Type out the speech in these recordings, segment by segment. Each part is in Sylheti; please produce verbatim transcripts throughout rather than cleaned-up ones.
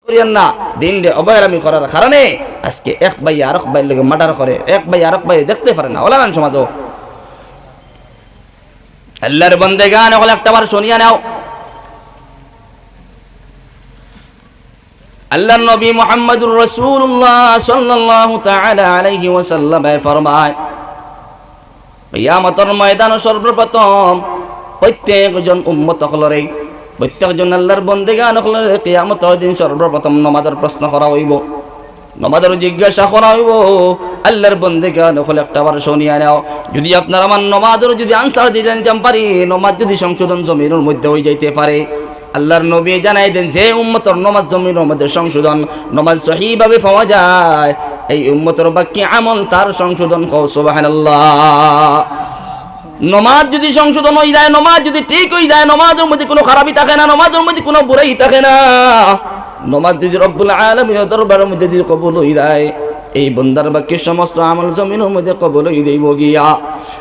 করিয়েন না। দিনরে অবহেলামি করার কারণে আজকে এক ভাই আরক ভাইর লগে মার্ডার করে, এক ভাই আরক ভাইরে দেখতে পারে না। ওলামান সমাজও আল্লাহর বন্দেগান অকল, একটা বার শুনিয়া নেও। আল্লাহর নবী মুহাম্মাদুর রাসূলুল্লাহ সাল্লাল্লাহু তাআলা আলাইহি ওয়াসাল্লামে ফরমায়, কিয়ামতর ময়দানো সর্বপ্রথম প্রত্যেকজন উম্মত অকলরে, প্রত্যেকজন আল্লাহর বন্দেগান অকলরে কিয়ামতর দিন সর্বপ্রথম নমাজর প্রশ্ন করা অইবো, নমাজর জিজ্ঞাসা করা অইবো। আল্লাহর বন্দেগান অকল, একটা বার শুনিয়া নেও, যুদি আপনার আমার নমাজর যুদি answer দিলাইতাম পারি, নমাজ যুদি সংশোধন জমিনর মধ্যে অইযাইতে পারে, আল্লাহর নবী জানাই দেন, যে উম্মতর নমাজ জমিনর মধ্যে সংশোধন, নমাজ সহিভাবে পাওয়া যায়, এই উম্মতর বাকি আমল তার সংশোধন। কও সুবহানাল্লাহ। নমাজ যুদি সংশোধন অইযায়, নমাজ যুদি ঠিক অইযায়, নমাজর মধ্যে কুনু খারাপি থাকে না, নমাজর মধ্যে কুনু বুরাই থাকে না, নমাজ যুদি রব্বুল আলামিনর দরবারর মধ্যে যুদি কবুল অইযায়, এই বন্দার বাকি সমস্ত আমল জমিনর মধ্যে কবুল অইযাইবো গিয়া।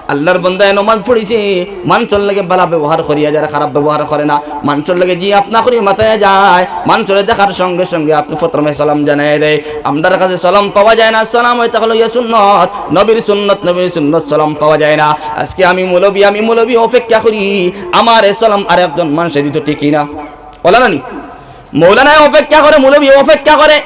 আল্লাহর বন্দায় নমাজ পড়িছে, মানষর লগে ভালা ব্যবহার করিয়া যায়, খারাপ ব্যবহার করে না। মানষর লগে জি আপনা করি মাতিয়া যায়, মানষরে দেখার সঙ্গে সঙ্গে আপনে প্রথমে সালাম জানাইয়া দেয়। আমরার কাছে সালাম পাওয়া যায় না, সালাম অইতা অইলো গিয়া সুন্নত, নবীর সুন্নত, নবীর সুন্নত, সালাম পাওয়া যায় না। আজকে আমি মৌলবী, আমি মৌলবী অপেক্ষা করি, আমারে সালাম আরেকজন মানষে দিতো, ঠিক কি না? ওলা নানি? মৌলানায় অপেক্ষা করে, মৌলবী অপেক্ষা করে।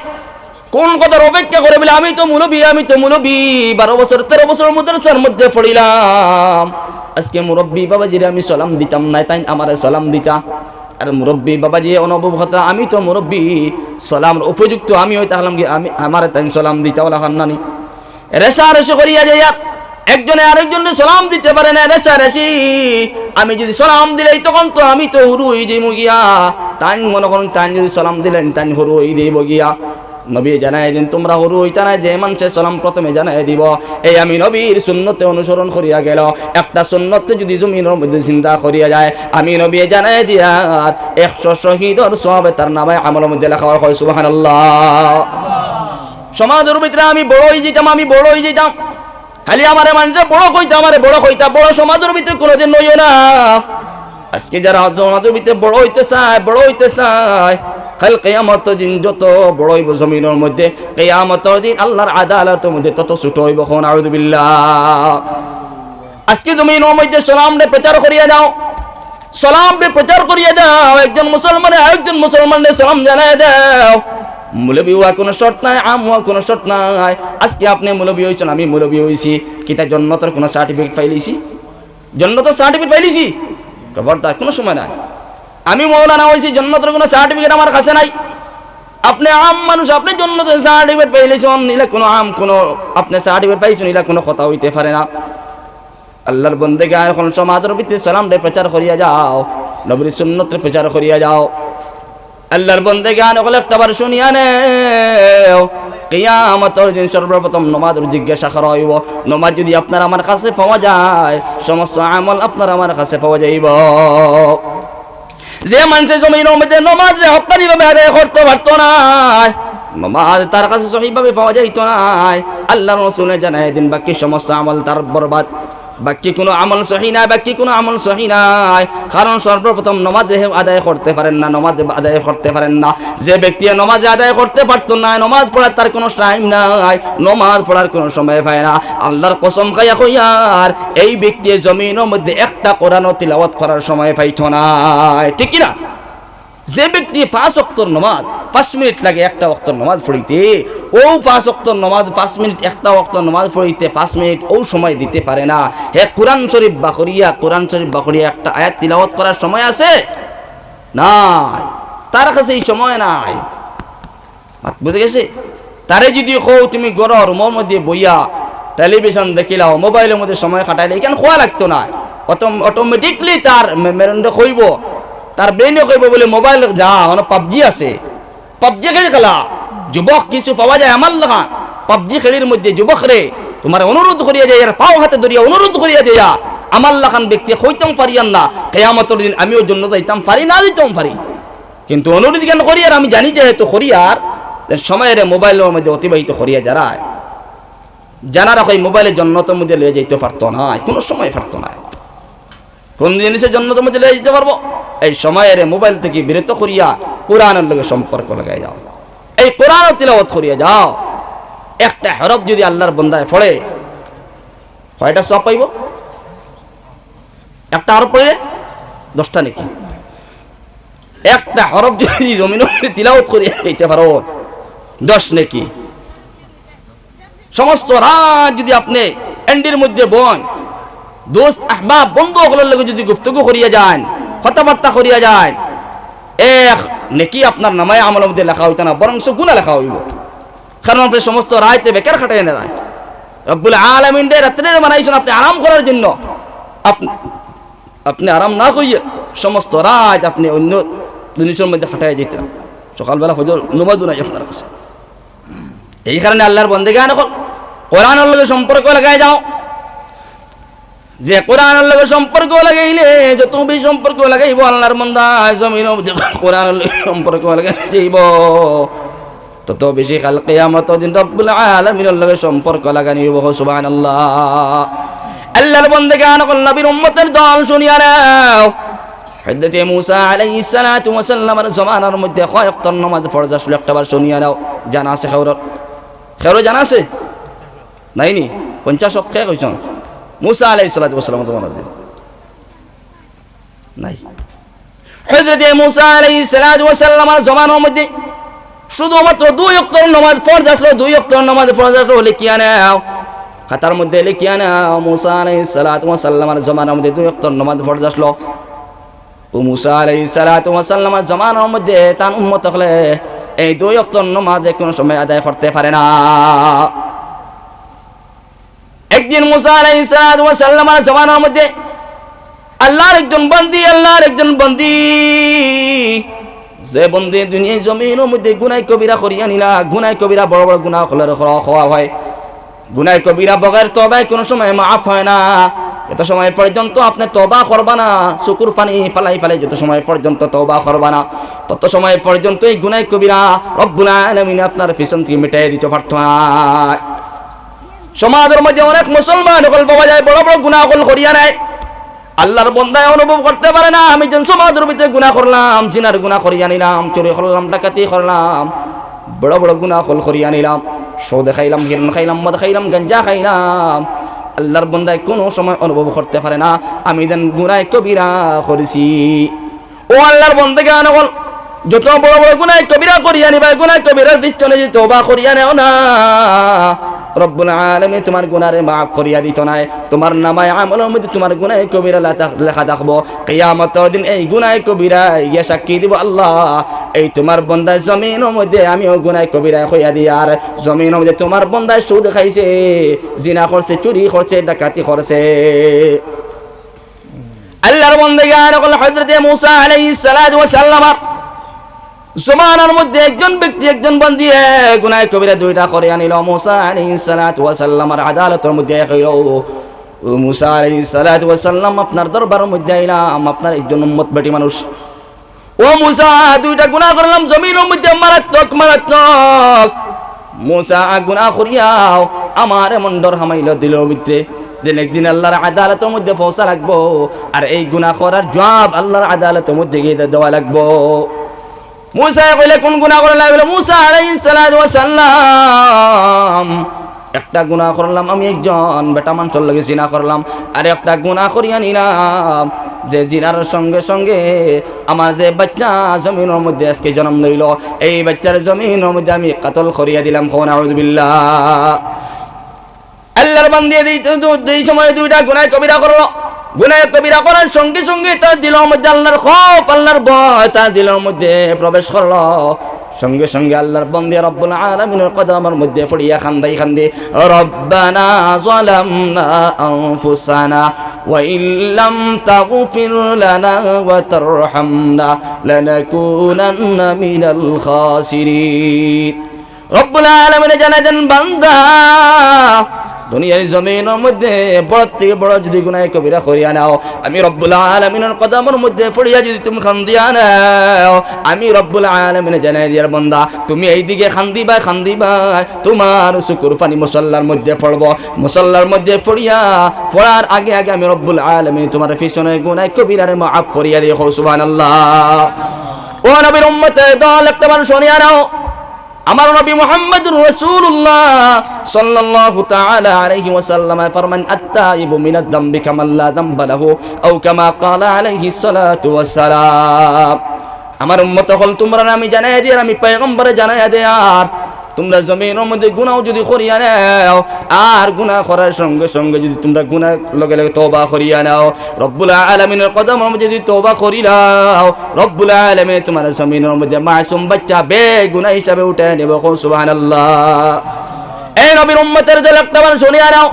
কোন কথার অপেক্ষা করে? বলে, "আমি তো মৌলবী, আমি তো মৌলবী, বারো বছর, তেরো বছর মাদ্রাসার মধ্যে পড়িলাম। আজকে মুরব্বী বাবাজিরে আমি সালাম দিতাম নায়, তাইন আমারে সালাম দিতা। আর মুরব্বী বাবাজি অনুভব কথা, আমি তো মুরব্বী, সালামর উপযুক্ত আমি অইতা অইলাম গি, আমি, আমারে তাইন সালাম দিতা, ওলা খান নানি?" রেষারেষি করিয়া যাইয়ার, একজনে আরেকজনরে সালাম দিতে পারে না, রেষারেষি। আমি যুদি সালাম দিলাই, তখন তো আমি তো হুরু অইযাইমু গিয়া। তাইন মনে করইন, তাইন যুদি সালাম দিলাইন, তাইন হুরু অইযাইবো গিয়া। নবীয়ে জানাই দেন, "তুমরা হুরু অইতা নায়, যে মানষে সালাম প্রথমে জানাই দিবো।" এই আমি নবীর সুন্নতে অনুসরণ করিয়া গেলো। একটা সুন্নতে যুদি জমিনর মধ্যে জিন্দা করিয়া যায়, আমি নবীয়ে জানাই দিয়ার একশো শহীদর সওয়াবে তার নামায়ে আমলর মধ্যে লেখা অয়। কও সুবহানাল্লাহ। সমাজর ভিতরে আমি বড় অইযিতাম, আমি বড় অইযিতাম। খালি আমারে মানষে বড় কইতা, আমারে বড় কইতা, বড় সমাজর ভিতরে কুনুদিন অইও না। আজকে যারা সমাজর ভিতরে বড় অইতে চায়, বড় অইতে চায়, কাইল কিয়ামতর দিন যত বড় অইবো জমিনর মধ্যে, কিয়ামতর দিন আল্লাহর আদালতর মধ্যে তত ছোট অইবো। কও আউযুবিল্লাহ। আজকে জমিনর মধ্যে সালামরে প্রচার করিয়া যাও, সালামরে প্রচার করিয়া যাও। একজন মুসলমানে আরেকজন মুসলমানরে সালাম জানাই দাও। মৌলবী অওয়া কুনু শর্ত নাই, আম অওয়া কুনু শর্ত নাই। আজকে আপনে মৌলবী অইছইন, আমি মৌলবী অইছি, কিতা জন্নতর কুনু certificate পাইলিছি? জন্নতর certificate পাইলিছি? খবরদার, কুনু সময় নাই। আমি মৌলানা অইছি, জন্নতর কুনু certificate আমার কাছে নাই। আপনে আম মানুষ, আপনে জন্নতর certificate পাইলিছইন, ইলা কুনু আম, কুনু আপনে certificate পাইছইন, ইলা কুনু কথা অইতে পারে না। আল্লাহর বন্দেগান অকল, সমাজর ভিতরে সালামরে প্রচার করিয়া যাও, নবীর সুন্নতরে প্রচার করিয়া যাও। আল্লাহর বন্দেগান অকল, একটা বার শুনিয়া নেও, কিয়ামতর দিন সর্বপ্রথম নমাজর জিজ্ঞাসা করা অইবো। নমাজ যুদি আপনার আমার কাছে পাওয়া যায়, সমস্ত আমল আপনার আমার কাছে পাওয়া যাইবো। যে মানষে জমিনর মধ্যে নমাজরে হক্কানিভাবে আদায় করতে পারতো নায়, নমাজ তার কাছে সহিভাবে পাওয়া যাইতো নায়, আল্লাহর রসুলে জানাই দেন, বাকি সমস্ত আমল তার বরবাদ। বাকি কুনু আমল সহি নায়, বাকি কুনু আমল সহি নায়। কারণ সর্বপ্রথম নমাজরে হে আদায় করতে পারের না, নমাজ আদায় করতে পারের না। যে ব্যক্তি নমাজ আদায় করতে পারতো নায়, নমাজ পড়ার তার কুনু টাইম নাই, নমাজ পড়ার কুনু সময় পায় না, আল্লাহর কসম খাইয়া কইয়ার, এই ব্যক্তি জমিনর মধ্যে একটা কোরআনও তিলাওয়াত করার সময় পাইতো নায়, ঠিক কি না? যে ব্যক্তি পাঁচ ওয়াক্তর নমাজ, পাঁচ মিনিট লাগে একটা ওয়াক্তর নমাজ পড়িতে, অউ পাঁচ ওয়াক্তর নমাজ, পাঁচ মিনিট একটা ওয়াক্তর নমাজ পড়িতে পাঁচ মিনিট অউ সময় দিতে পারে না, হে কোরআন শরীফ বাখরিয়া, কোরআন শরীফ বাখরিয়া একটা আয়াত তিলাওয়াত করার সময় আছে? নাই, তার কাছে এই সময় নাই। মাত বুঝা গেছে? তারে যুদি কও তুমি ঘরো রুমর মধ্যে বইয়া টেলিভিশন দেখিলাও, মোবাইলর মধ্যে সময় কাটাইলে, ইখান কওয়া লাগতো নায়। অটো-, automatically তার মে-, মেরুদণ্ডে কইবো, তার ব্রেইনে কইবো বলে, "মোবাইল যা, অনো PUBG আছে, PUBG খেলি খেলা।" যুবক কিছু পাওয়া যায় আমার লাখান, PUBG খেলির মধ্যে যুবকরে, তুমারে অনুরোধ করিয়া যাইয়ার, পাও হাতে ধরিয়া অনুরোধ করিয়া যাইয়ার, আমার লাখান ব্যক্তি কইতাম পারিয়ার না, কিয়ামতর দিন আমিও জন্নতো যাইতাম পারি, না যাইতাম পারি। কিন্তু অনুরোধ কেন করিয়ার, আমি জানি যেহেতু করিয়ার, যে সময়রে মোবাইলর মধ্যে অতিবাহিত করিয়া যারায়, জানা রাখো, এই মোবাইলে জন্নতর মধ্যে লইয়া যাইতে পারতো নায়, কুনু সময় পারতো নায়। কুন জিনিসে জন্নতর মধ্যে লইয়া যাইতে পারবো? এই সময়রে মোবাইল থাকি বিরত করিয়া কোরআনর লগে সম্পর্ক লাগাই যাও। কোরআনও তিলাওয়াত করিয়া যাও, একটা হরফ যদি আল্লাহর বন্দায় পড়ে, কয়টা সওয়াব পাইবো? একটা হরফ পড়লে দশটা নেকি। একটা হরফ যদি জমিনর উপরে তিলাওয়াত করিয়া যাইতে পারো, দশ নেকি। সমস্ত রাত যদি আপনে এন্ডির মধ্যে বইন, দোস্ত আহবাব বন্ধু অকলর লগে যদি গুফতগু করিয়া যাইন, কথাবার্তা করিয়া যাইন, এক নেকি আপনার নামায়ে আমলর মধ্যে লেখা অইতো না, বরঞ্চ গুনা লেখা অইবো। কারণ আপনে সমস্ত রাইতে বেকার কাটাইয়া না যায়। রব্বুল আলামিনে রাত্রে বানাইছইন আপনে আরাম করার জন্য। আপ-, আপনে আরাম না করিয়া সমস্ত রাইত আপনে অন্য জিনিসর মধ্যে কাটাইয়া দিতা। সকালবেলা ফজর নমাজও নাই আপনার কাছে। এই কারণে আল্লাহর বন্দেগান অকল কোরআনর লগে সম্পর্ক লাগাই যাও। যে কোরআনর লগে সম্পর্ক লাগাইলে, যত বেশি সম্পর্ক লাগাইবো আল্লাহর বন্দা, জমিনর মধ্যে কোরআনর লগে সম্পর্ক লাগাই যাইবো, তত বেশি কাল কিয়ামতর দিন রব্বুল আলামিনর লগে সম্পর্ক লাগানি অইবো। সুবহানাল্লাহ। আল্লাহর বন্দেগান অকল, নবীর উম্মতের দল, শুনিয়া নেও। হযরতে মুসা আলাইহিস সালাতু ওয়াস সালামর জমানার মধ্যে কয় ওয়াক্তর নামাজ ফরজ আছলো, একটা বার শুনিয়া নেও। জানা আছে কেউরর? কেউরর জানা আছে? নাই নি? পঞ্চাশ ওয়াক্ত কে কইছইন? মুসা আলাইহিস সালাতু ওয়াস সালামর জমানার মধ্যে নাই। হযরতে মুসা আলাইহিস সালাতু ওয়াস সালামর জমানার মধ্যে শুধুমাত্র দুই ওয়াক্তর নামাজ ফরজ আছলো, দুই ওয়াক্তর নামাজ ফরজ আছলো, লিখিয়া নেও। খাতার মধ্যে লিখিয়া নেও, মুসা আলাইহিস সালাতু ওয়াস সালামর জমানার মধ্যে দুই ওয়াক্তর নামাজ ফরজ আছলো। ও মুসা আলাইহিস সালাতু ওয়াস সালামর জমানার মধ্যে তান উম্মত অকলে এই দুই ওয়াক্তর নামাজ কোনো সময় আদায় করতে পারে না। একদিন মুসা আলাইহিস সালাতু ওয়াস সালামর জমানার মধ্যে আল্লাহর একজন বন্দি, আল্লাহর একজন বন্দি, যে বন্দি দুনিয়ার জমিনর মধ্যে গুনাহ কবিরা করিয়া নিলা, গুনাহ কবিরা বড় বড় গুনাহ অকলরে কওয়া অয়। গুনাহ কবিরা বগের তওবায় কোনো সময় মাফ অয় না। যত সময় পর্যন্ত আপনে তওবা করবা না, চকুর পানি ফালাই ফালাই যত সময় পর্যন্ত তওবা করবা না, তত সময় পর্যন্ত এই গুনাহ কবিরা রব্বুল আলামিন আপনার পিছন থাকি মিটাই দিতো পারতো না। সমাজর মধ্যে অনেক মুসলমান অকল পাওয়া যায়, বড় বড় গুনাহ অকল করিয়া নেয়। আল্লাহর বন্দায় অনুভব করতে পারে না, আমি যেন সমাজর ভিতরে গুনাহ করলাম, জিনার গুনাহ করিয়া নিলাম, চুরি করলাম, ডাকাতি করলাম, বড় বড় গুনাহ অকল করিয়া নিলাম, সুদ খাইলাম, হিরণ খাইলাম, মদ খাইলাম, গাঞ্জা খাইলাম। আল্লাহর বন্দায় কোনো সময় অনুভব করতে পারে না, আমি যেন গুনাহ কবিরা করিছি। ও আল্লাহর বন্দেগান অকল, যত বড় বড় গুনাহ কবিরা করিয়া নিবায়, গুনাহ কবিরার পিছনে যদি তওবা করিয়া নেও না, রব্বুল আলামিন তুমার গুনারে মাফ করিয়া দিতো নায়। তুমার নামায়ে আমলর মধ্যে তুমার গুনাহ কবিরা লেখা থাকবো। কিয়ামতর দিন এই গুনাহ কবিরা গিয়া সাক্ষী দিবো, "আল্লাহ, এই তুমার বন্দা জমিনর মধ্যে আমিও গুনাহ কবিরা কইয়া দিয়ার, জমিনর মধ্যে তুমার বন্দায় সুদ খাইছে, জিনা করছে, চুরি করছে, ডাকাতি করছে।" আল্লাহর বন্দেগান অকল, হযরতে মুসা আলাইহিস সালাতু ওয়াস সালামর জমানার মধ্যে একজন ব্যক্তি, একজন বন্দিয়ে গুনাহ কবিরা দুইটা করিয়া নিলো। মুসা আলাইহিস সালাতু ওয়াস সালামর আদালতর মধ্যে কইলো, "ও মুসা আলাইহিস সালাতু ওয়াস সালাম, আপনার দরবারর মধ্যে আইলাম, আপনার একজন উম্মত বেটি মানুষ। ও মুসা, দুইটা গুনাহ করলাম জমিনর মধ্যে মারাত্মক, মারাত্মক। মুসা, গুনাহ করিয়াও আমার এমন ডর হামাইলো দিলর ভিতরে, যেন একদিন আল্লাহর আদালতর মধ্যে পৌঁছা লাগবো, আর এই গুনাহ করার জবাব আল্লাহর আদালতর মধ্যে গিয়া দেওয়া লাগবো।" মুসায় কইলে, "কোন গুনাহ করলায়?" বলে, "মুসা আলাইহিস সালাতু ওয়াস সালাম, একটা গুনাহ করলাম, আমি একজন বেটা মানষর লগে জিনা করলাম, আর একটা গুনাহ করিয়া নিলাম, যে জিনার সঙ্গে সঙ্গে আমার যে বাচ্চা জমিনর মধ্যে আজকে জন্ম লইলো, এই বাচ্চার জমিনর মধ্যে আমি কাতল করিয়া দিলাম।" কও নাউজুবিল্লাহ। আল্লাহর বান্দিয়ে যেই, যেই সময় দুইটা গুনাহ কবিরা করলো, গুনাহ কবিরা করার সঙ্গে সঙ্গে তার দিলর মধ্যে আল্লাহর খৌফ, আল্লাহর ভয় তার দিলর মধ্যে প্রবেশ করলো। সঙ্গে সঙ্গে আল্লাহর বান্দি রব্বুল আলামিনর কদমর মধ্যে পড়িয়া কান্দাই কান্দে, "রব্বানা যালামনা আনফুসানা ওয়া ইল্লাম তাগফির লানা ওয়া তারহামনা লানাকুনান্না মিনাল খাসিরিন।" রব্বুল আলামিনে জানাই দেন, বান্দা, দুনিয়ার জমিনর মধ্যে বড় থাকি বড় যদি গুনাহ কবিরা করিয়া নেও, আমি রব্বুল আলামিনর কদমর মধ্যে পড়িয়া যদি তুমি কান্দিয়া নেও, আমি রব্বুল আলামিনে জানাই দিয়ার, বান্দা, তুমি এইদিকে কান্দিবায়, কান্দিবায়, তুমার চকুর পানি মুসল্লার মধ্যে পড়বো, মুসল্লার মধ্যে পড়িয়া, পড়ার আগে আগে আমি রব্বুল আলামিন তুমার পিছনর গুনাহ কবিরারে মাফ করিয়া দেই। কও সুবহানাল্লাহ। ও নবীর উম্মতের দল, একটা বার শুনিয়া নেও। আমার নবী মুহাম্মাদুর রাসূলুল্লাহ সাল্লাল্লাহু তাআলা আলাইহি ওয়াসাল্লাম ফরমান, "আত-তাইবু মিনাদ-দামবি কামান লা দামবা লাহু, আও কামা ক্বালা আলাইহিস সালাতু ওয়াস সালাম।" আমার উম্মত অকল, তুমরারে আমি জানাইয়া দেই, আর আমি পয়গম্বরে জানাইয়া দেই, আর তুমরা জমিনর মধ্যে গুনাও যুদি করিয়া নেও, আর গুনা করার সঙ্গে সঙ্গে যুদি তুমরা গুনার লগে লগে তওবা করিয়া নেও, রব্বুল আলামিনর কদমর মধ্যে যুদি তওবা করিলাও, রব্বুল আলামিন তুমার জমিনর মধ্যে মাসুম বাচ্চা বেগুনা হিসাবে উঠাইয়া নিবো। কও সুবহানাল্লাহ। এই নবীর উম্মতের দল, একটাবার শুনিয়া নেও।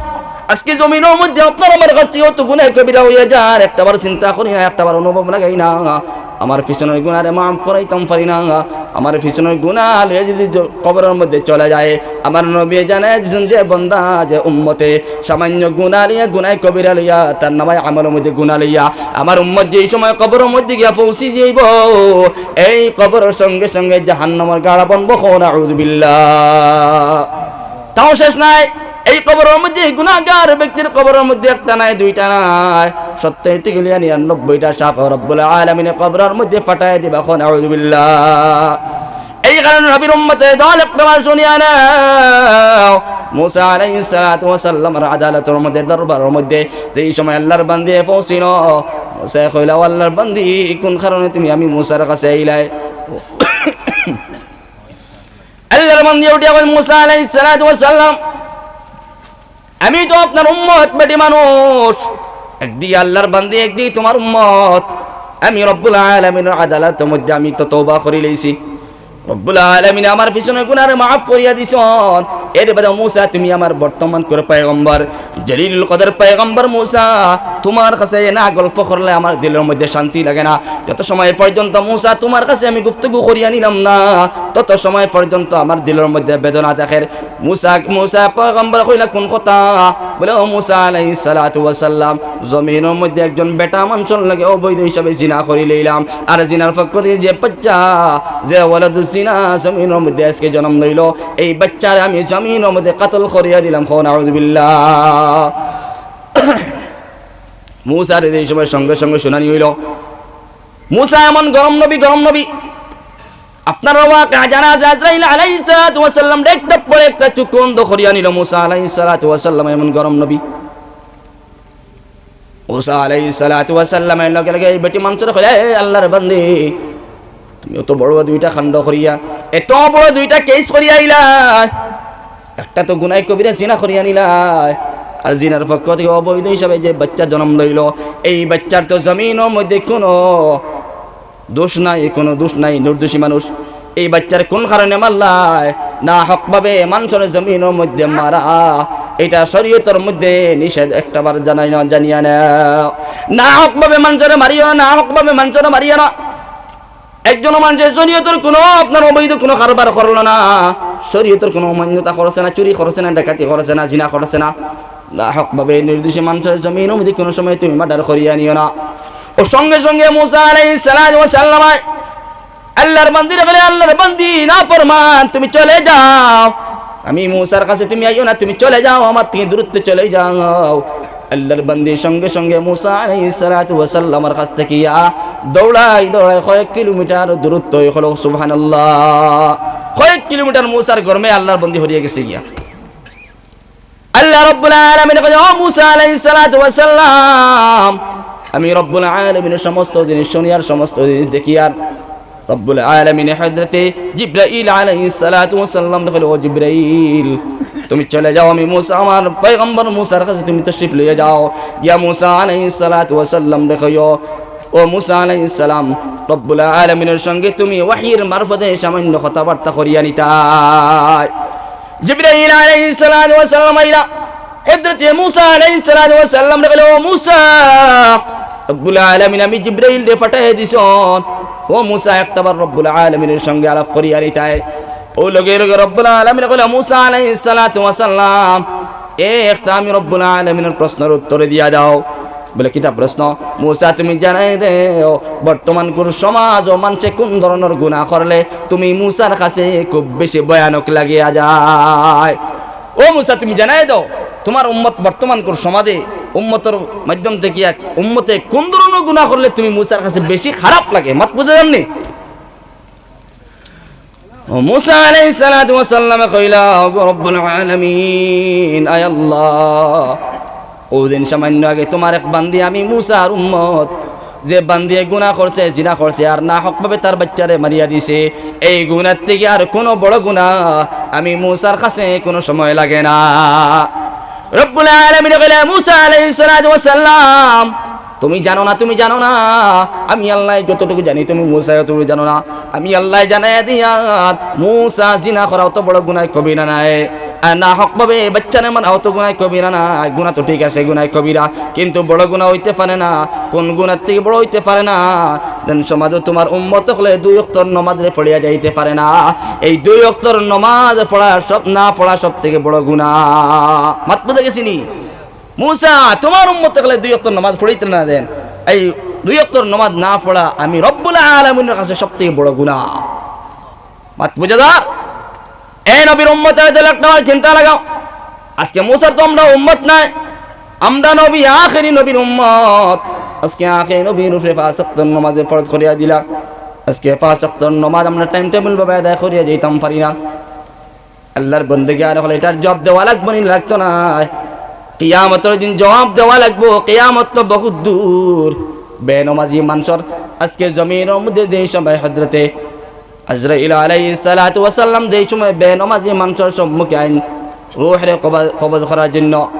আজকে জমিনর মধ্যে আপনার আমার কাছে অত গুনাহ কবিরা অইয়া যার, একটাবার চিন্তা করি না, একটাবার অনুভব লাগাই না। আমার পিছনর গুনারে মাফ করাইতাম পারি না। আমার পিছনর গুনা লইয়া যুদি জ-, কবরর মধ্যে চলে যায়, আমার নবী জানাইয়া দিছইন, যে বন্দা, যে উম্মতে সামান্য গুনা লইয়া, গুনাহ কবিরা লইয়া, তার নামায়ে আমলর মধ্যে গুনা লইয়া, আমার উম্মত যেই সময় কবরর মধ্যে গিয়া পৌঁছি যাইবো, এই কবরর সঙ্গে সঙ্গে জাহান্নামর গাড়া বনবো। কও নাউযুবিল্লাহ। তাও শেষ নাই, এই কবরর মধ্যে গুনাগার ব্যক্তির কবরর মধ্যে একটা নাই, দুইটা নাই, সত্তইরটা গেলিয়া নিরানব্বইটা সাপ রব্বুল আলামিনে কবরর মধ্যে ফাটাইয়া দিবা। কও নাউযুবিল্লাহ। এই কারণে নবীর উম্মতের দল, একটাবার শুনিয়া নেও। মুসা আলাইহিস সালাতু ওয়াস সালামর আদালতর মধ্যে, দরবারর মধ্যে যেই সময় আল্লাহর বান্দি পৌঁছিল, মুসায় কইলা, "ও আল্লাহর বান্দি, কোন কারণে তুমি আমি মুসার কাছে আইলায়?" আল্লাহর বান্দি উঠিয়া কইন, "মুসা আলাইহিস সালাতু ওয়াস সালাম, আমি তো আপনার উম্মত, বেটি মানুষ, একদিকে আল্লাহর বান্দি, একদিকে তুমার উম্মত। আমি রব্বুল আলামিনর আদালতর মধ্যে আমি তো তওবা করিলাইছি। রব্বুল আলামিনে আমার পিছনর গুনারে মাফ করিয়া দিছইন। এর বাদে মুসা, তুমি আমার বর্তমানকুর পয়গম্বর, জলিলুল কদর পয়গম্বর মুসা, তুমার কাছে না গল্প করলে আমার দিলর মধ্যে শান্তি লাগে না। যত সময় পর্যন্ত মুসা তুমার কাছে আমি গুপ্তগু করিয়া নিলাম না, তত সময় পর্যন্ত আমার দিলর মধ্যে বেদনা থাকের।" মুসা, মুসা পয়গম্বর কইলা, "কোন কথা?" বলে, "ও মুসা আলাইহিস সালাতু ওয়াস সালাম, জমিনর মধ্যে একজন বেটা মানষর লগে অবৈধ হিসাবে জিনা করিলাইলাম, আর জিনার পক্ষ থাকি যে বাচ্চা, যে ওয়ালাদুজ জিনা জমিনর মধ্যে আজকে জন্ম লইলো, এই বাচ্চারে আমি জমিনর মধ্যে কতল করিয়া দিলাম।" কও নাউযুবিল্লাহ। মুসারে এই সময় সঙ্গে সঙ্গে শুনানি অইলো। মুসা এমন গরম নবী, গরম নবী। আপনারার ওয়াকিয়া জানা আছে, আজরাইল আলাইহিস সালাতু ওয়াস সালামরে একটা পরে একটা চক্ষু অন্ধ করিয়া নিলো মুসা আলাইহিস সালাতু ওয়াস সালাম, এমন গরম নবী। মুসা আলাইহিস সালাতু ওয়াস সালামর লগে লগে এই বেটি মানষরে কইলা, "এ আল্লাহর বান্দি, তুমি অত বড় দুইটা কাণ্ড করিয়া, এত বড় দুইটা কেস করিয়া আইলায়, একটা তো গুনায় কবিরা জিনা করিয়া নিলায়, আর জিনার পক্ষ থাকি অবৈধ হিসাবে যে বাচ্চা জন্ম লইলো, এই বাচ্চার তো জমিনর মধ্যে কুনু দোষ নাই, কুনু দোষ নাই, নির্দোষী মানুষ। এই বাচ্চারে কোন কারণে মারলায়? নাহকভাবে মানষরে জমিনর মধ্যে মারা, এটা শরীয়তর মধ্যে নিষেধ, একটাবার জানাই না, জানিয়া নেও। নাহকভাবে মানষরে মারিও না, নাহকভাবে মানষরে মারিও না।" একজন মানষে শরীয়তর কুনু আপনার অবৈধ কুনু কারবার করলো না, শরীয়তর কুনু অমান্যতা করছে না, চুরি করছে না, ডাকাতি করছে না, জিনা করছে না, নাহকভাবে নির্দোষী মানষরে জমিনর মধ্যে কুনু সময় তুমি মার্ডার করিয়া নিও না। ও সঙ্গে সঙ্গে মুসা আলাইহিস সালাতু ওয়াস সালাম আল্লাহর বান্দিরে কইলা, "আল্লাহর বান্দি, নাফরমান, তুমি চলে যাও। আমি মুসার কাছে তুমি আইও না, তুমি চলে যাও, আমার থাকি দূরত্বে চলে যাও।" আল্লাহর বান্দি সঙ্গে সঙ্গে মুসা আলাইহিস সালাতু ওয়াস সালামর কাছ থাকি ইয়া দৌড়াই দৌড়াই কয়েক কিলোমিটার দূরত্ব অইলো। সুবহানাল্লাহ। কয়েক কিলোমিটার মুসার গরমে আল্লাহর বান্দি হরিয়া গেছে গিয়া। আল্লাহ রাব্বুল আলামিনে কইন, "ও মুসা আলাইহিস সালাতু ওয়াস সালাম, আমি রব্বুল আলামিনে সমস্ত জিনিস শুনিয়ার, সমস্ত জিনিস দেখিয়ার।" রব্বুল আলামিনে হযরতে জিব্রাইল আলাইহিস সালাতু ওয়াস সালামরে কইলা, "ও জিব্রাইল, তুমি চলে যাও, আমি মুসা, আমার পয়গম্বর মুসার কাছে তুমি তশরিফ লইয়া যাও। গিয়া মুসা আলাইহিস সালাতু ওয়াস সালামরে কইও, ও মুসা আলাইহিস সালাম, রব্বুল আলামিনের সঙ্গে তুমি ওহীর মারফতে সামান্য কথাবার্তা করিয়া নিতায়।" জিব্রাইল আলাইহিস সালাতু ওয়াস সালাম আইলা, হযরতে মুসা আলাইহিস সালাতু ওয়াস সালামরে কইলা, "ও মুসা, রব্বুল আলামিন আমি জিব্রাইলরে পাঠাইয়া দিছইন। ও মুসা, একটাবার রব্বুল আলামিনের সঙ্গে আলাপ করিয়া নিতায়।" ও লগে লগে রব্বুল আলামিনে কইলা, "মুসা আলাইহিস সালাতু ওয়াস সালাম, এ একটা আমি রব্বুল আলামিনের প্রশ্নর উত্তর দিয়া দাও।" বলে, "কিতা প্রশ্ন?" "মুসা, তুমি জানাই দেও, বর্তমানকুর সমাজ ও মানষে কোন ধরনর গুনাহ করলে তুমি মুসার কাছে খুব বেশি ভয়ানক লাগিয়া যায়। ও মুসা, তুমি জানাই দেও, তুমার উম্মত, বর্তমানকুর সমাজে উম্মতর মাধ্যম থাকি এক উম্মতে কোন ধরনর গুনাহ করলে তুমি মুসার কাছে বেশি খারাপ লাগে?" মাত বুঝা যার নি? ও মুসা আলাইহিস সালাতু ওয়াস সালামে কইলা, "ওগো রব্বুল আলামিন, আয় আল্লাহ, অউ দিন সামান্য আগে তুমার এক বান্দি আমি মুসার উম্মত, যে বান্দিয়ে গুনা করছে, জিনা করছে, আর না হক ভাবে তার বাইচ্চারে মারিয়া দিছে, এই গুনার থাকি আর কুনু বড় গুনা আমি মুসার কাছে কুনু সময় লাগে না।" রব্বুল আলামিন কইলা, "মুসা আলাইহিস সালাতু ওয়াস সালাম, তুমি জানো না, তুমি জানো না, আমি আল্লায় যতটুকু জানি তুমি মুসায় অতটুকু জানো না। আমি আল্লায় জানাইয়া দিয়ার, মুসা জিনা করা অত বড় গুনায় কবিরা নায়, আর না হক ভাবে বাইচ্চারে মারা অত গুনায় কবিরা নায়। গুনা তো ঠিক আছে, গুনায় কবিরা, কিন্তু বড় গুনা অইতে পারে না। কুন গুনার থাকি বড় অইতে পারে না? যেন সমাজো তুমার উম্মত অকলে দুই ওয়াক্তর নমাজরে পড়িয়া যাইতে পারে না। এই দুই ওয়াক্তর নমাজ পড়া সব, না পড়া সব থাকি বড় গুনা।" মাত বুঝা গেছেনি? মুসা, তুমার উম্মত অকলে দুই ওয়াক্তর নমাজ পড়িতে না দেন, এই দুই ওয়াক্তর নমাজ না পড়া আমি রব্বুল আলামিনর কাছে সব থাকি বড় গুনা। মাত বুঝা যার? এ নবীর উম্মত, এ দিলে একটা বার চিন্তা লাগাও। আজকে মুসার তো আমরা উম্মত নায়, আমরা নবী, আখেরি নবীর উম্মত। আজকে আখেরি নবীর উপরে পাঁচ ওয়াক্তর নমাজে ফরজ করিয়া দিলা। আজকে পাঁচ ওয়াক্তর নমাজ আমরা টাইম টেবিল ভাবে আদায় করিয়া যাইতাম পারি না। আল্লার বন্দেগান অকল, ইটার জবাব দেওয়া লাগবো নি লাগতো নায়? কিয়ামতর দিন জবাব দেওয়া লাগবো। কিয়ামত তো বহুত দূর। বেনমাজি মানষর আজকে জমিনর মধ্যে যেই সময় হযরতে আজরাইল আলাইহিস সালাতু ওয়াস সালাম যেই সময় বেনমাজি মানষর সম্মুখে আইন রুহরে কবজ, কবজ করার জন্য,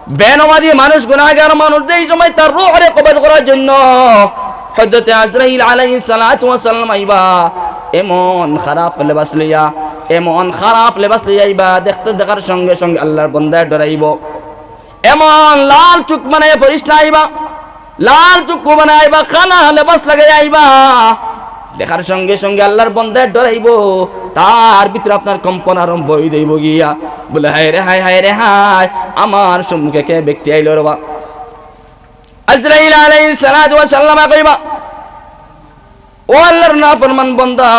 বেনমাজি মানুষ, গুনাহগার মানুষ যেই সময় তার রুহরে কবজ করার জন্য হযরতে আজরাইল আলাইহিস সালাতু ওয়াস সালাম আইবা, এমন খারাপ লেবাস লইয়া, এমন খারাপ লেবাস লইয়া আইবা, দেখতে, দেখার সঙ্গে সঙ্গে আল্লার বন্দায় ডরাইবো। এমন লাল চুক বানাইয়া ফিরিস্তা আইবা, লাল চুক বানাইয়া আইবা, কালা লেবাস লাগাইয়া আইবা। দেখার সঙ্গে সঙ্গে আল্লার বন্দায় ডরাইবো, তার ভিতরে আপনার কম্পন আরম্ভ অই যাইবো গিয়া। বলে, "হায় রে হায়, হায় রে হায়, আমার সম্মুখে কে ব্যক্তি আইলো রে বা?" আজরাইল আলাইহিস সালাতু ওয়াস সালামে কইবা, "ও আল্লার নাফরমান বন্দা,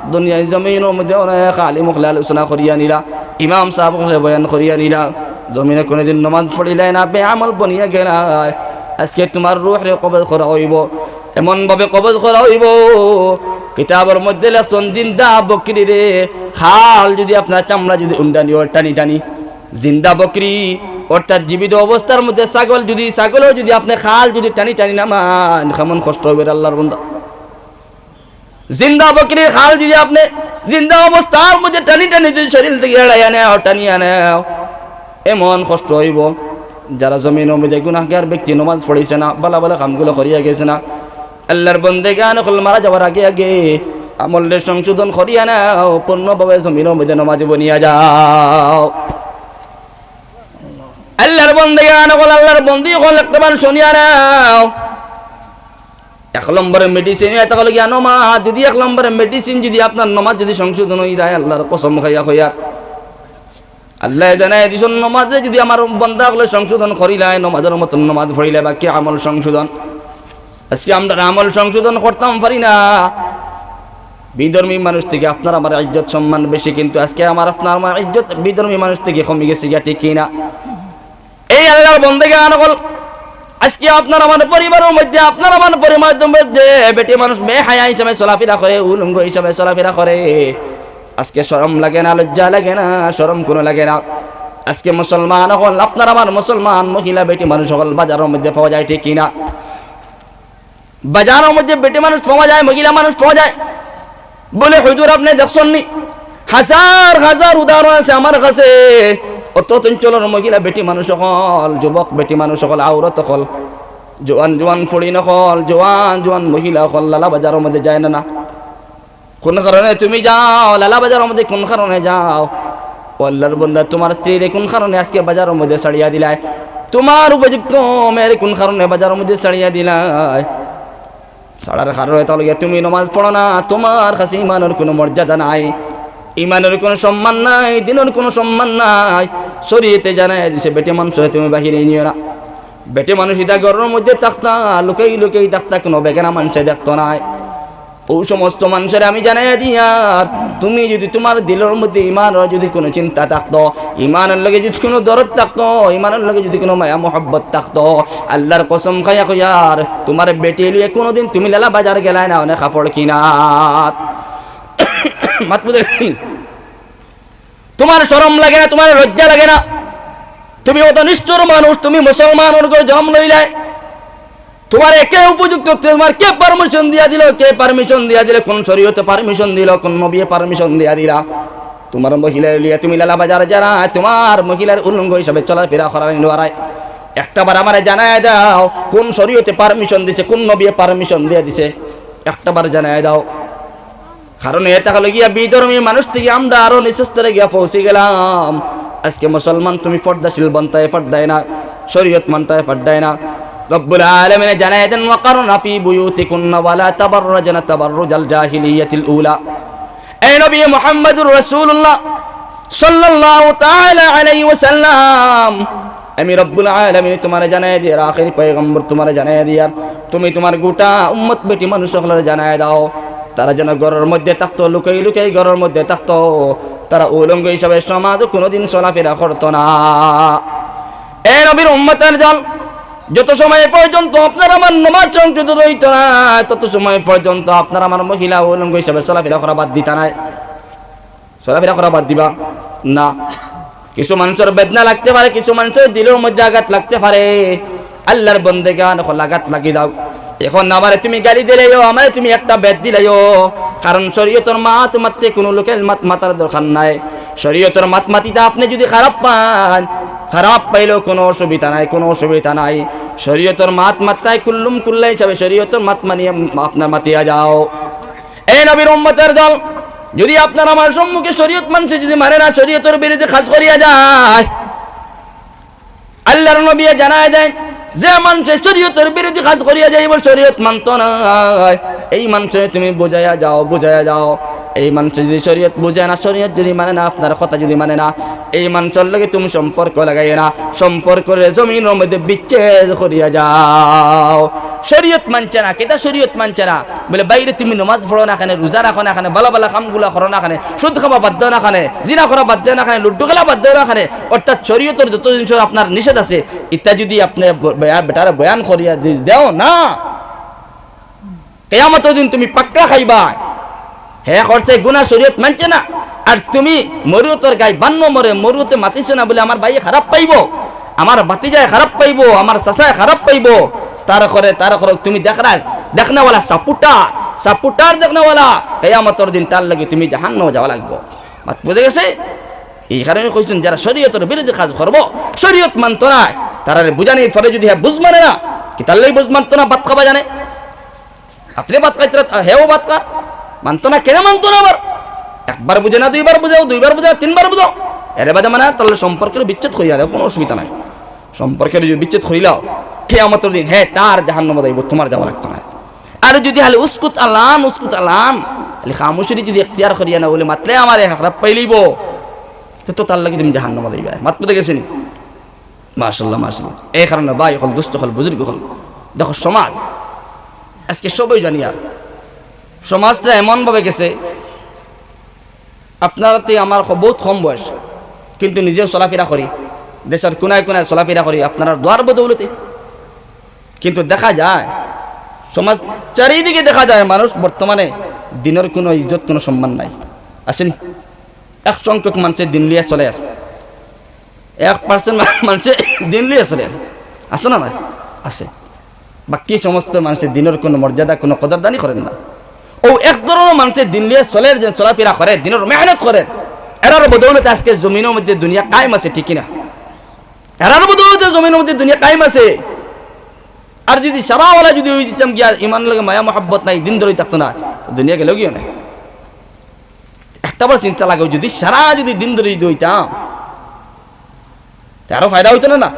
দুনিয়ার জমিনর মধ্যে অনেক আলিম অকলে আলোচনা করিয়া নিলা, ইমাম সাব অকলে বয়ান করিয়া নিলা, জমিনে কুনুদিন নমাজ পড়িলায় না, বেআমল বনিয়া গেলায়। আজকে তুমার রুহরে কবজ করা অইবো, এমন ভাবে কবজ করা অইবো।" কিতাবর মধ্যে লেখছইন, জিন্দা বকরিরে খাল যুদি আপনার চামড়া যুদি উন্ডানি অয় টানি টানি, জিন্দা বকরি, অর্থাৎ জীবিত অবস্থার মধ্যে ছাগল যুদি, ছাগলও যুদি আপনে খাল যুদি টানি টানি নামান, কেমন কষ্ট অইবো রে আল্লার বন্দা। জিন্দা বকরির খাল যুদি আপনে জিন্দা অবস্থার মধ্যে টানি টানি যুদি শরীর থাকি এড়াইয়া নেও, টানিয়া নেও, এমন কষ্ট অইবো। যারা জমিনর মধ্যে গুনাহগার ব্যক্তি, নমাজ পড়ছে না, ভালা ভালা কামগুলা করিয়া গেছে না, আল্লার বন্দেগান অকল মারা যাওয়ার আগে আগে আমলরে সংশোধন করিয়া নেও, পূর্ণভাবে জমিনর মধ্যে নমাজি বনিয়া যাও। আল্লার বন্দেগান অকল, আল্লার বন্দি অকল, একটাবার শুনিয়া নেও। এক নম্বরে মেডিসিন, ইটা অইলো গিয়া নমাজ। যুদি এক নম্বরে মেডিসিন, যুদি আপনার নমাজ যুদি সংশোধন অই যায়, আল্লার কসম খাইয়া কইয়ার, আল্লায় জানাই দিছইন, নমাজে যুদি আমার বন্দা অকলে সংশোধন করিলায়, নমাজর মতন নমাজ পড়িলায়, বাকি আমল সংশোধন। আজকে আমরা আমল সংশোধন করতাম পারি না। বিধর্মী মানুষ থাকি আপনার আমার ইজ্জত সম্মান বেশি, কিন্তু আজকে আমার আপনার আমার ইজ্জত বিধর্মী মানুষ থাকি কমি গেছে গিয়া, ঠিক কি না? এই আল্লার বন্দেগান অকল, আজকে আপনার আমার পরিবারর মধ্যে, আপনার আমার পরিবারর মধ্যে বেটি মানুষ বেহায়া হিসাবে চলাফিরা করে, উলঙ্গ হিসাবে চলাফিরা করে। আজকে শরম লাগে না, লজ্জা লাগে না, শরম কুনু লাগে না। আজকে মুসলমান অকল, আপনার আমার মুসলমান মহিলা বেটি মানুষ অকল বাজারর মধ্যে পাওয়া যায়, ঠিক কি না? বাজারর মধ্যে বেটি মানুষ পাওয়া যায়, মহিলা মানুষ পাওয়া যায়। বলে, "হুজুর, আপনে দেখছইন নি? হাজার হাজার উদাহরণ আছে আমার কাছে। অত চঞ্চলর মহিলা বেটি মানুষ অকল, যুবক বেটি মানুষ অকল, আওরত অকল, জোয়ান জোয়ান ফুড়িন অকল, জোয়ান জোয়ান মহিলা অকল লালা বাজারর মধ্যে যায় না, না?" কুন কারণে তুমি যাও লালা বাজারর মধ্যে? কুন কারণে যাও? ও আল্লার বন্দা, তুমার স্ত্রীরে কুন কারণে আজকে বাজারর মধ্যে ছাড়িয়া দিলায়? তুমার উপযুক্ত মেয়েরে কুন কারণে বাজারর মধ্যে ছাড়িয়া দিলায়? ছাড়ার কারণে তাইলে গিয়া তুমি নমাজ পড়ো না, তুমার কাছে ইমানর কুনু মর্যাদা নাই, ইমানর কুনু সম্মান নাই, দিনর কুনু সম্মান নাই। শরীয়তে জানাই দিছে, বেটি মানুষরে তুমি বাহিরে নিও না। বেটি মানুষ ইতা ঘরর মধ্যে থাকতা, লুকাই লুকাই থাকতা, কুনু বেগানা মানষে দেখতো নায়। অউ সমস্ত মানষরে আমি জানাইয়া দিয়ার, তুমি যুদি তুমার দিলর মধ্যে ইমানর যুদি কুনু চিন্তা থাকতো, ইমানর লগে যুদি কুনু দরদ থাকতো, ইমানর লগে যুদি কুনু মায়া মহব্বত থাকতো, আল্লার কসম খাইয়া কইয়ার, তুমার বেটি লইয়া কুনুদিন তুমি লালা বাজার গেলায় না, অনে কাপড় কিনাত। মাত বুঝে গেছি? তুমার শরম লাগে না, তুমার লজ্জা লাগে না? তুমি অত নিষ্ঠুর মানুষ, তুমি মুসলমানর ঘরো জন্ম লইলায়, তুমারে কে উপযুক্ত, তুমার কে permission দিয়া দিল, কে permission দিয়া দিল, কুন শরীয়তে permission দিল, কুন নবীয়ে permission দিয়া দিলা? তুমার মহিলারে লইয়া তুমি লালা বাজার যারায়, তুমার মহিলার উলঙ্গ হিসাবে চলাফেরা করার নিওয়ারায়, একটা বার আমারে জানাইয়া দাও, কুন শরীয়তে permission দিছে, কুন নবীয়ে permission দিয়া দিছে, একটা বার জানাইয়া দাও। কারণ এটা অইলো গিয়া বিধর্মী মানুষ থাকি আমরা আরো নিচু স্তরে গিয়া পৌঁছি গেলাম। আজকে মুসলমান তুমি পর্দাশীল বনতায় পারদায় না, শরীয়ত মানতায় পারদায় না। রব্বুল আলামিনে জানাই দেন, "ওয়াকারনা ফি বুয়ুতিকুন্না ওয়ালা তাবাররাজনা তাবাররুজাল জাহিলিয়াতিল উলা।" এই নবী মুহাম্মাদুর রাসূলুল্লাহ সাল্লাল্লাহু তাআলা আলাইহি ওয়াসাল্লাম, আমি রব্বুল আলামিন তুমারে জানাই দিয়ার, আখেরি পয়গম্বর তুমারে জানাই দিয়ার, তুমি তুমার গোটা উম্মত বেটি মানুষ অকলরে জানাই দাও, তারা যেন ঘরর মধ্যে থাকতো, লুকাই লুকাই ঘরর মধ্যে থাকতো, তারা উলঙ্গ হিসাবে সমাজো কুনুদিন চলাফেরা করতো না। এ নবীর উম্মতের দল, যত সময় পর্যন্ত আপনার আমার নমাজ সংশোধিত অইতো না, তত সময় পর্যন্ত আপনার আমার মহিলা উলঙ্গ হিসাবে চলাফেরা করা বাদ দিতা নায়। চলাফেরা করা বাদ দিবা না। কিছু মানুষর বেদনা লাগতে পারে, কিছু মানুষর দিলর মধ্যে আঘাত লাগতে পারে। আল্লাহর বন্দেগান অকল, আঘাত লাগি যাউক। এখন আমারে তুমি গালি দিলাইও, আমারে তুমি একটা বেত দিলাইও, কারণ শরীয়তর মাত মাততে কুনু লোকের মাত মাতার দরকার নাই। শরীয়তর মাত মাতিতা আপনে যুদি খারাপ পাইন, খারাপ পাইলেও কুনু অসুবিধা নাই, কুনু অসুবিধা নাই। শরীয়তর মাত মাততায় কুল্লুম কুল্লা হিসাবে শরীয়তর মাত মানিয়া আপনার মাতিয়া যাও। এ নবীর উম্মতের দল, যুদি আপনার আমার সম্মুখে শরীয়ত মানষে যুদি মানে না, শরীয়তর বিরুদ্ধে কাজ করিয়া যায়, আল্লাহর নবীয়ে জানাই দেন, যে মানষে শরীয়তর বিরুদ্ধে কাজ করিয়া যাইবো, শরীয়ত মানতো নায়, এই মানষরে তুমি বুঝাইয়া যাও, বুঝাইয়া যাও। এই মানষে যুদি শরীয়ত বুঝে না, শরীয়ত যুদি মানে না, আপনার কথা যুদি মানে না, এই মানষর লগে তুমি সম্পর্ক লাগাইও না, সম্পর্করে জমিনর মধ্যে বিচ্ছেদ করিয়া যাও। শরীয়ত মানছে না, কিতা শরীয়ত মানছে না? বলে, "বাইরে তুমি নমাজ পড়ো না কেনে, রোজা রাখো না কেনে, ভালা ভালা কামগুলা করো না কেনে, সুদ খাওয়া বাদ দেও না কেনে, জিনা করা বাদ দেও না কেনে, লুডু খেলা বাদ দেও না কেনে?" অর্থাৎ শরীয়তর যত জিনিসর আপনার নিষেধ আছে, ইতা যুদি আপনে ব-, বেয়া-, বেটারে বয়ান করিয়া দি-, দেও না, কিয়ামতর দিন তুমি পাকড়া খাইবায়। হে করছে গুনা, শরীয়ত মানছে না, আর তুমি মরুয়তর গাই বান্ন মরে মরুয়তে মাতিছো না বলে আমার ভাইয়ে খারাপ পাইবো, আমার ভাতিজায় খারাপ পাইবো, আমার চাচায় খারাপ পাইবো। তার করে, তার করে তুমি দেখরা, দেখনেওয়ালা সাপুটার, সাপুটার দেখনেওয়ালা, কিয়ামতর দিন তার লগে তুমি জাহান্নামো যাওয়া লাগবো। মাত বুঝে গেছে? এই কারণে কইছইন, যারা শরীয়তর বিরুদ্ধে কাজ করবো, শরীয়ত মানতো না, তারারে বুঝানির পরে যুদি হে বুঝ মানে না, কিতার লাগি বুঝ মানতো না? ভাত খাবা জানে, আপনে ভাত খাইতরা, হেও ভাত খার, মানতো না, কেনে মানতো না আবার? একবার বুঝে না, দুইবার বুঝাও, দুইবার বুঝাও, তিনবার বুঝাও, এরে বাদে মানে তার লগে সম্পর্কর বিচ্ছেদ করিয়া দেও, কুনু অসুবিধা নাই। সম্পর্কর যুদি বিচ্ছেদ করিলাও, কিয়ামতর দিন হে তার জাহান্নামো যাইবো, তুমার যাওয়া লাগতো নায়। আর যুদি খালি উস্কুত আলান, উস্কুত আলান, খালি খামোশিরে যুদি এখতিয়ার করিয়া না বলে মাতলে আমারে খারাপ পাইলিবো, তে তো তার লাগি তুমি জাহান্নামো যাইবায়। মাত বুঝে গেছে নি? মাশাআল্লাহ, মাশাআল্লাহ। এই কারণে ভাই অকল, দোস্ত অকল, বুজুর্গ অকল, দেখো সমাজ আজকে সবই জানি আর সমাজটা এমনভাবে গেছে, আপনারাতে আমার খ-, বহুত কম বয়স, কিন্তু নিজেও চলাফেরা করি, দেশর কোনায় কোনায় চলাফেরা করি আপনারার দোয়ার বদৌলতে। কিন্তু দেখা যায় সমাজ চারিদিকে দেখা যায় মানুষ বর্তমানে দিনর কুনু ইজ্জত, কুনু সম্মান নাই। আছে নি? এক সংখ্যক মানষে দিন লইয়া চলের, এক percent মানষে দিন লইয়া চলের, আছে না নাই? আছে। বাকি সমস্ত মানষে দিনর কুনু মর্যাদা, কুনু কদরদানি করের না। অউ এক ধরনর মানষে দিন লইয়া চলের, যেন চলাফেরা করের, দিনর মেহনত করের, এরার বদৌলতে আজকে জমিনর মধ্যে দুনিয়া কায়েম আছে, ঠিক কি না? এরার বদৌলতে জমিনর মধ্যে দুনিয়া কায়েম আছে। আর যুদি সারাওয়ালা যুদি অই দিতাম গিয়া, ইমান লগে মায়া মহব্বত নাই, দিন ধরি থাকতো না, দুনিয়া গেলো গিয়া নাই। একটা বার চিন্তা লাগাও, যুদি সারা যুদি দিন ধরি যুদি অইতাম, তে আরো ফায়দা অইতো না, না?